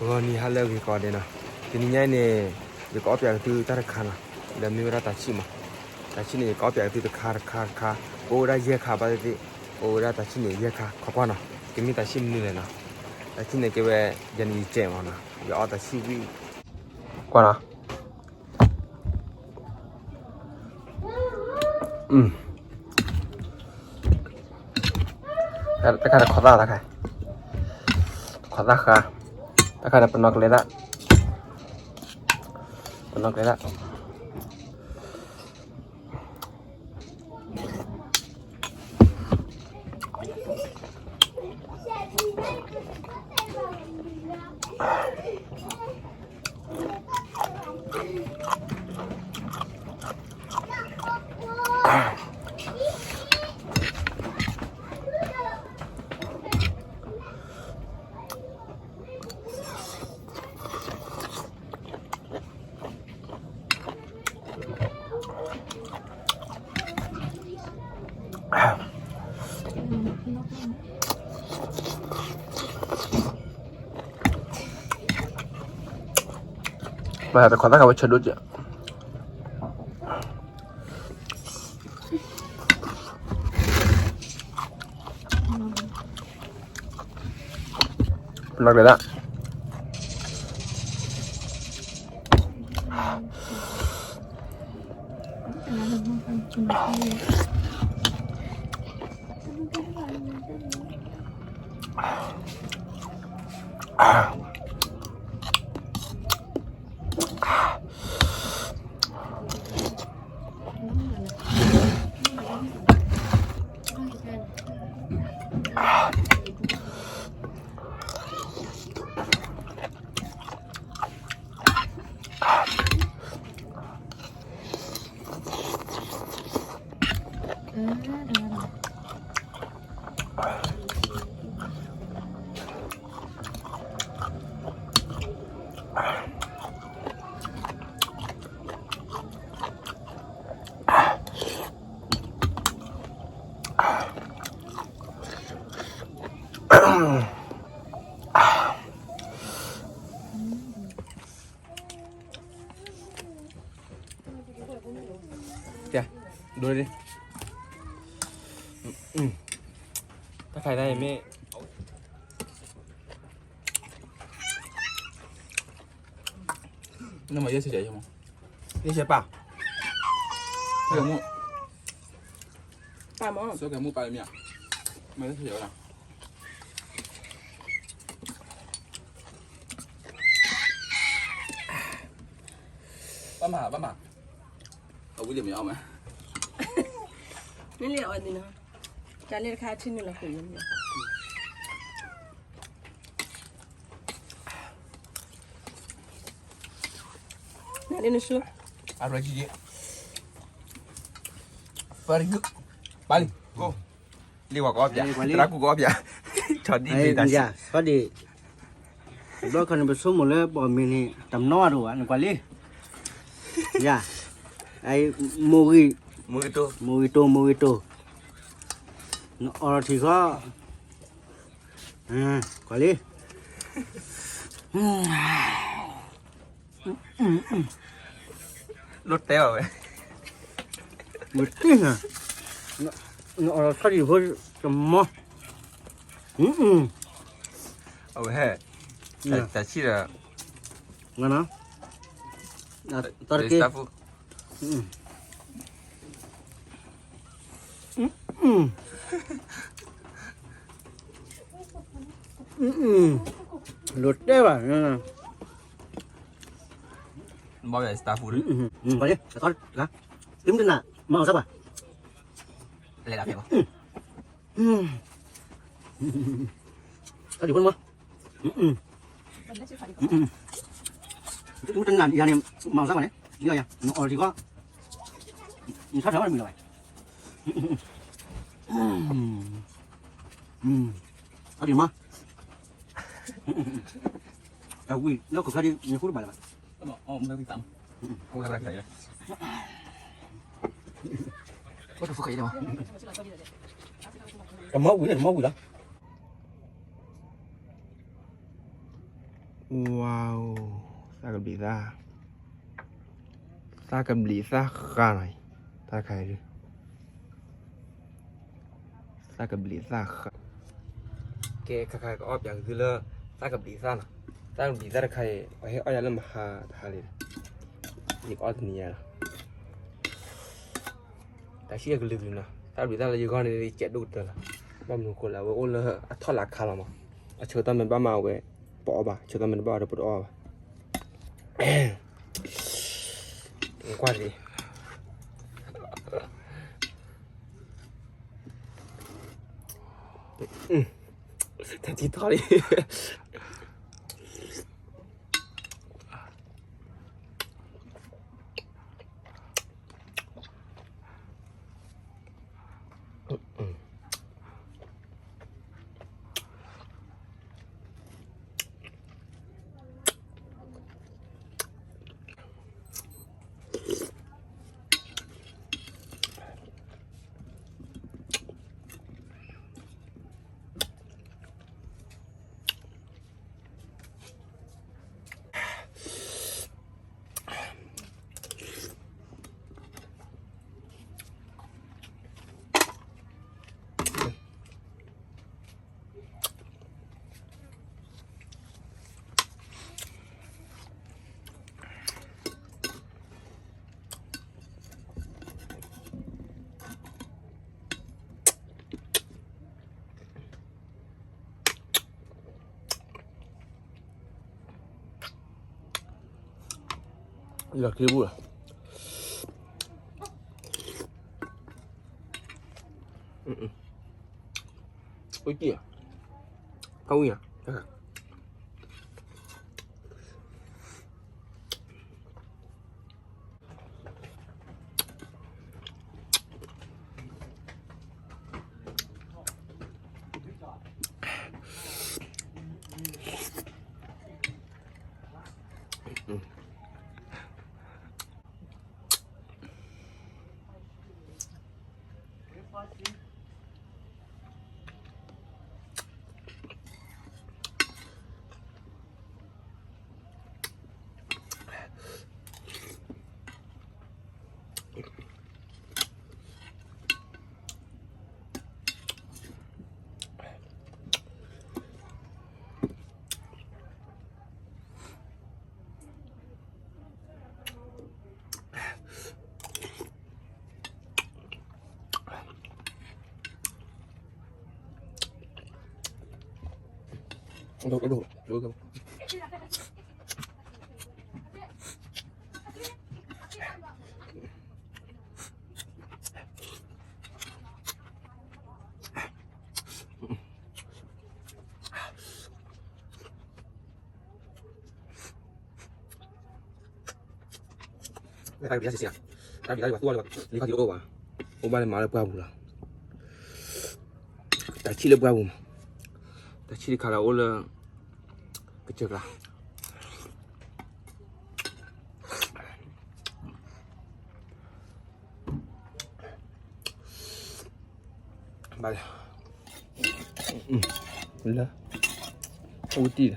ဂီၤနံၤဟါလၢအဂ့ၤကိးဂၤဒဲးနီၤ, တနံၤညါအံၤန့ၣ် ယကအီၣ်ပၠးက့ၤသုတၢ်တခါနီၤ, ဒီးမ့ၢ်ဝဲဒၣ်တၢ်ဆံၣ်မး, တၢ်ဆံၣ်န့ၣ် ယကအီၣ်ပၠးက့ၤသုတခါတခါတခါ, ကအိၣ်ဝဲဒၣ်ယဲၢ်ခါဘၣ်သ့ၣ်သ့ၣ်, ကအိၣ်ဝဲဒၣ်တၢ်ဆံၣ်န့ၣ်ယဲၢ်ခါ, ခီကွၢ်နီၤ, ကမ့ၢ်တၢ်ဆံၣ်မနုၤလဲၣ်နီၤ, တၢ်ဆံၣ်န့ၣ်ကဲဝဲ ယၤန့ၣ်ယစဲးမးနီၤ, ယအီၣ်တၢ်ဆံၣ်ဝံၣ်, ကွၢ်နီၤ တၢ်ခါတခီသၣ်တခါ, တခီသၣ်ဃါ, တၢ်ခါဒီးပနီၣ်ကလဲၤသၣ်, ပနီၣ်ကလဲၤသၣ် မ့ၢ်တခီသၣ်ခါဝဲဆၢဒိၣ်ကဲး, ပနီၣ်ကလဲၤသၣ် ကဲ, ဒိလံ, တၢ်ခါအံၤမ့ၢ် နမ့ၢ်ယဲၢ်ဆံယဲၢ်မး, ယဲၢ်ဆံပၢ်, ဆိကမိၣ်, ပၢ်မး, ဆိကမိၣ်ပၢ်လၢမ့ၢ်ဧါ, မ့ၢ်ယဲၢ်ဆံယဲၢ်ဝဲဒၣ်, ဘၣ်မၤ, ဘၣ်မၤ, အဝံၤလံမ့ၢ်အီၣ်မး, မ့ၢ်လံအီၣ်ဒ်နီၤ, ကၢ်လၢတခါထံနုာ်လီၤဃုာ်ယၤမ့ၢ် နၤလၢနဆူ, အရၢကံ, ပၢ်လံ, လံဝၤကအီၣ်ပၠး, သရၣ်ကူကအီၣ်ပၠး, ဆီဒံၣ်ဒံးတၢ်ဆံၣ်, ဆီဒံၣ်, ဘျီခီန့ၣ် ပဆိကမိၣ်လၢပအီၣ်မ့ၤန့ၣ် တနီၣ်အဒိၣ်ဘၣ် နကွၢ်လံ, ယၤ, မိၢ်ဂံၢ်, မိၢ်ဂံၢ်တိၢ်, မိၢ်ဂံၢ်တိၢ်, နအီၣ်ထံဃီ, ကွၢ်လံ လိၣ်တဲအီၤဝဲ, မတ့ၢ်နၤ, နအီၣ်ဆီဒံၣ်ဖိတမီၤ, အဝဲဟဲ, တၢ်ဆံၣ်ဒီး, တၢ်တက့ၢ်, လိၣ်တဲဘၣ်, ဘၣ်ဝဲ, သုမတနၢ်မၤအီၣ်စၢ်ဘၣ်, လဲၤလၢဖဲဘၣ်, တၢ်ဒံးဖိနမီၤ, သုမတနၢ်ယၤန့ၣ် မၤအီၣ်စၢ်ဘၣ်န့ၣ်, နအီၣ်ထံဃီ, နထီၣ်ထီၣ်မၤမံၤလီၤဘၣ်, တၢ်ဒံးမီၤ, အဝံၤ လၢခိၣ်ခါဒ် နဃုတဘၣ်လၢၤဘၣ်, တမီၤဝံၤလၢ တမီၤဝံၤလီၤ. ဝါအိ, သၣ်ကဘျံးသၣ်, သၣ်ကဘျံးသၣ်ဃးနီၤ, တၢ်တခါအံၤဒုး, သၣ်ကဘျံးသၣ်ဃး. ကဲ ခါခါကအီၣ်ပၠးကသုလၢ သၣ်ကဘျံးသၣ်နီၤ, သၣ်ကဘျံးသၣ်တခါအံၤ ပှၤဟဲအီၣ်ယၤလၢမဟါတဟါလံ, ယကအီၣ်တနံၤညါလီၤ. တၢ်ဆံၣ်အကလုာ်ကလုာ်နီၤ, သၣ်ကဘျံးသၣ်လၢယဂီၢ်န့ၣ် ယကဲးဒိၣ်ကတၢၢ်လီၤ. ဘၣ်မနုၤအဃိလဲၣ်, အဝဲအိၣ်လၢအထီၣ်လၢအခါလီၤမး, အဆၢကတီၢ်မ့ၢ်ဘၣ်မးအဝဲ ပအီၣ်ဘၣ်, ဆၢကတီၢ်မ့ၢ်တဘၣ်အီၤဒီးပတအီၣ်ဘၣ်. ကွၢ်လံ, တထံၣ်ထီၣ်လံ. လီၤက့ၤဘူးလီၤ. အိၣ်ကံၢ်, ဖးဝံၣ်ဧါ. တၢ်ဘျုးတၢ်စံးစံး, တၢ်ဘျုးတၢ်စံးစံး, လံခီၣ်ထံးတအိၣ်ဘၣ်, အိၣ်ဘၣ်လၢမၤလၢပှၢ်ပူၤလီၤ. တၢ်ဆံၣ်လၢပှၢ်ပူၤမး, တၢ်ဆံၣ်တခါလၢအအိၣ်လၢ ကစၢၢ်ကျါ ဘၣ်လၢ လၢ အူတံၢ်လီၤ.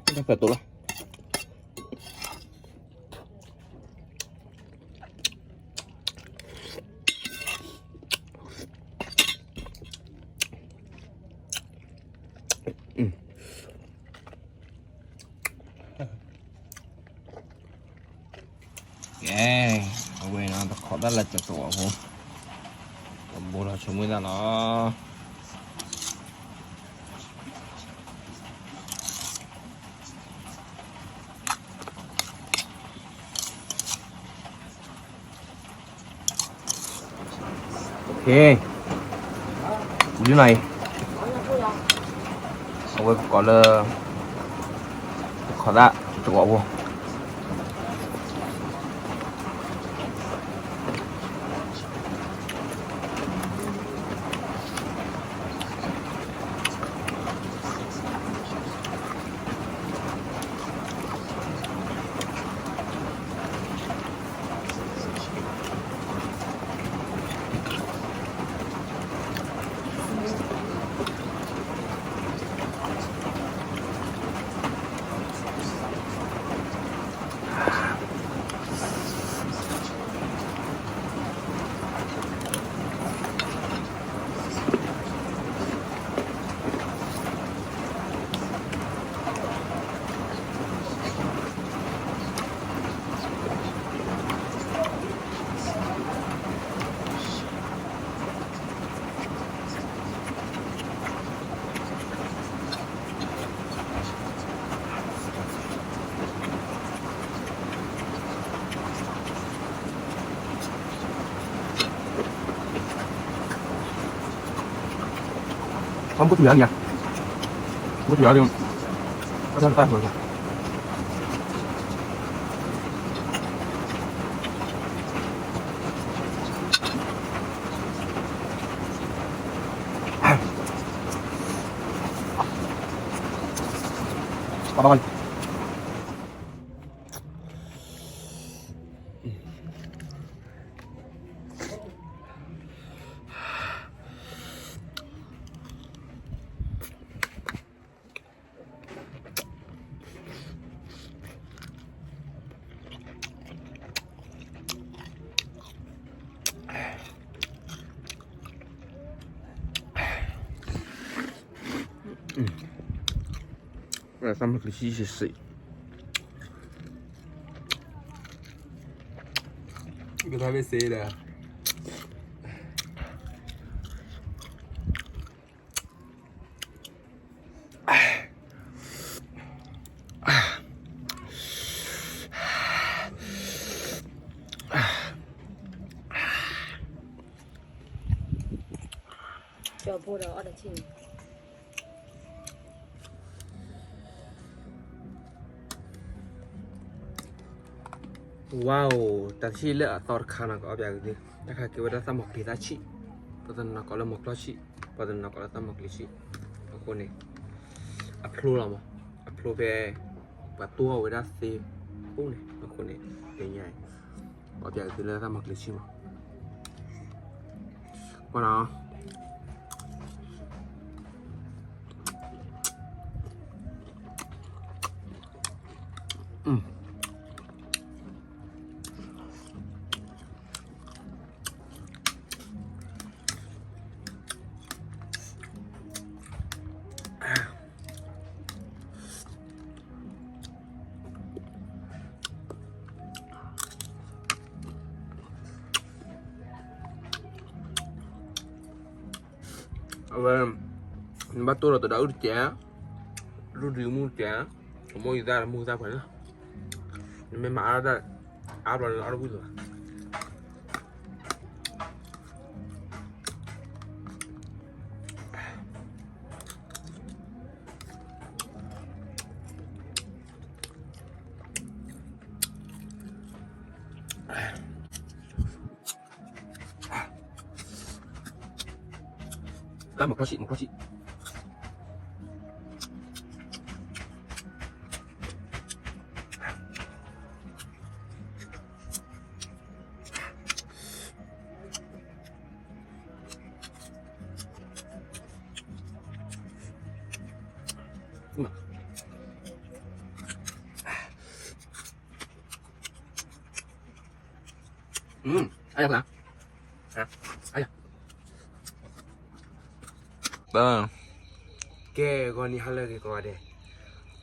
တၢ်ဖျၢၣ်တိၢ်လီၤ. ကဲ, အဝဲန့ၣ် တခိးတၢ်လၢကတိၤအဖိ, တဘိလီၤဆိကမိၣ်သၣ်လီၤ. ကဲ, ဝံၤလီၤအံၤ, အဝဲကကိးလၢ တခိးသၣ်တကိးဖိ. ဘိၣ်ထူယါန့ၣ်, ဘိၣ်ထူယါန့ၣ်, အတၢ်တၢ် သၣ်မုၢ်ကလံၤဆံးဆံး, ကထါမ့ၢ်စ့ဒီး ကၠီဖိဒီးအီၣ်တဆံၣ်န့ၣ် ဝါအိၣ် တၢ်ဆံၣ်လၢအသီတခါန့ၣ် ကအီၣ်ပၠးက့ၤသု, တၢ်ခါက့ၤဝဲဒၣ်သၣ်မီၤကလံၤသၣ်ဆံၣ်, ပှၤတနီၤကိးလၢမီၤကျီဆံၣ်, ပှၤတနီၤကိးလၢသၣ်မီၤကလံၤဆံၣ်, အဃိန့ၣ် အဖျိလီၤမး, အဖျိဖဲ ပှၤတူၢ်အီၣ်ဝဲဒၣ်သ့ပူၤန့ၣ်, အဃိန့ၣ် တနံၤညါအံၤ ကီၢ်ပၠးသုလၢသၣ်မီၤကလံၤဆံၣ်မး, ကွၢ်နီၤ အဝဲ နဘၣ်တိၢ်ဒီးတဒၣ်အုၣ်တစဲး, ရူဒံမုၢ်တစဲး, ကမိၣ်ယသၣ်မုၢ်သၣ်ဖဲန့ၣ်, နမ့ၢ်မၤအါဒၣ် အါဘျီန့ၣ်အီၣ်တဝံၣ်လၢၤဘၣ်. တၢ်မၤခီၣ်ဆံး မၤခီၣ်ဆံး. အယၤဖျါ, အယၤ, ကဲ ဂီၤနံၤဟါလၢအဂ့ၤကိးဂၤဒဲး,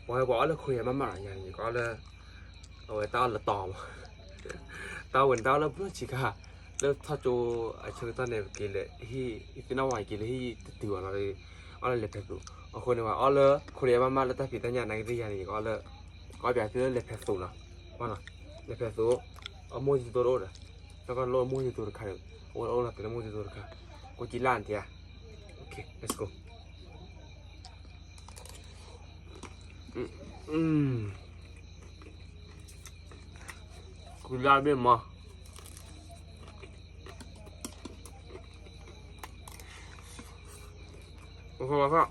ပှၤဝဲပှၤအီၣ်လၢခိယၤမးမးလီၤညါန့ၣ် ကအီၣ်လၢ အဝဲတၢ်အီၣ်လၢတီၤမး, တၢ်ဝဲန့ၣ်တၢ်အီၣ်လၢဘျီၣ်ဆံးခါ, လၢထီၣ်ကၠိအဆၢကတီၢ်န့ၣ် ပက့ၤလၢဟံၣ် ယသ့ၣ်နီၣ်ဝဲက့ၤလၢဟံၣ်တတုၤဘၣ်လီၤ, အီၣ်လၢလဲၤဖဲးသိး, အဃိန့ၣ် ပှၤအီၣ်လၢခိယၤမးမးလၢတၢ်ဖံးတၢ်ညၣ်နာ်က့သ့ၣ်ယၤန့ၣ် ကအီၣ်လၢ ကီၢ်ပၠးသုလၢလဲၤဖဲးသိးနီၤ, လဲၤဖဲးသိး, အမိၢ်ယသိတအိၣ်ဒီး, တၢ်ကီၢ်လိၣ်မိၢ်ယသိတခါဒီး, အဝဲအိၣ်လီၤတဲာ်လၢမိၢ်ယသိတခါ, ကိးကံလၢ်နတယၤ, OK, let's go. ကံလၢ်ဘ့ၣ်မး, အဃိဘၣ်ဆၣ်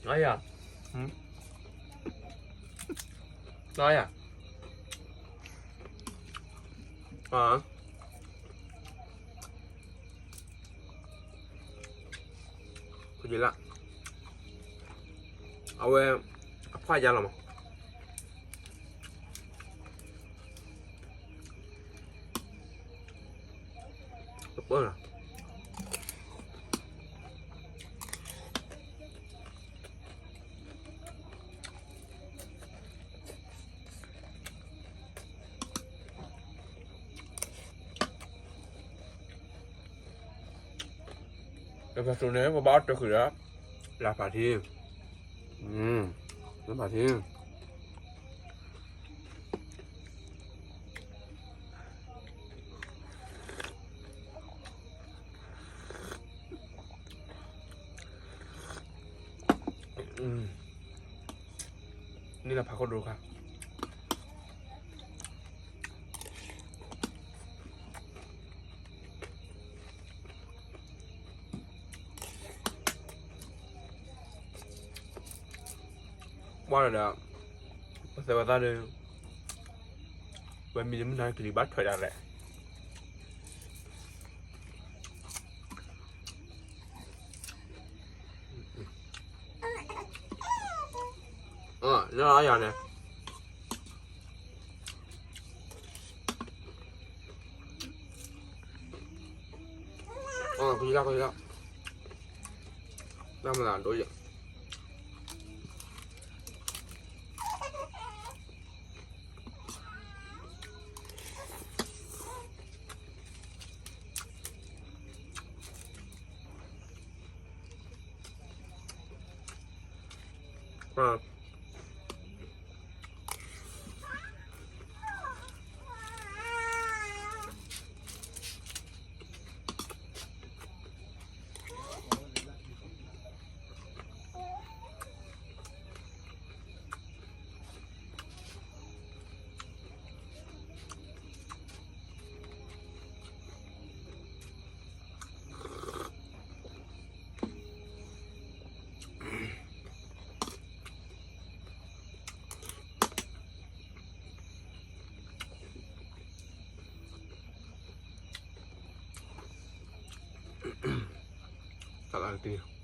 အယၤ, အယၤ, အ ကယလၢ်, အဝဲ အဖှၣ်ယါလီၤမး, ကပၢၢ်လီၤ. လဲၤဖဲးသိးန့ၣ် ပဘၣ်အီၣ်တၢ်ဃုာ်ဒီး လၢဖးထံ, လၢဖးထံ. န့ၣ်လၢဖးခိၣ်ဒိၣ်ခါ ပှၢ်လီၤဒီး ပသဲဝဲသၣ်ဒီး ဝဲမံၤတမုၢ်နၤကလံၤဘၣ်ထွဲဒၣ်လဲၣ် လၢအယၤန့ၣ် ကလီကလီ တၢ်မၤသးဒိၣ်ယၤ တၢ်လၢကတံၢ်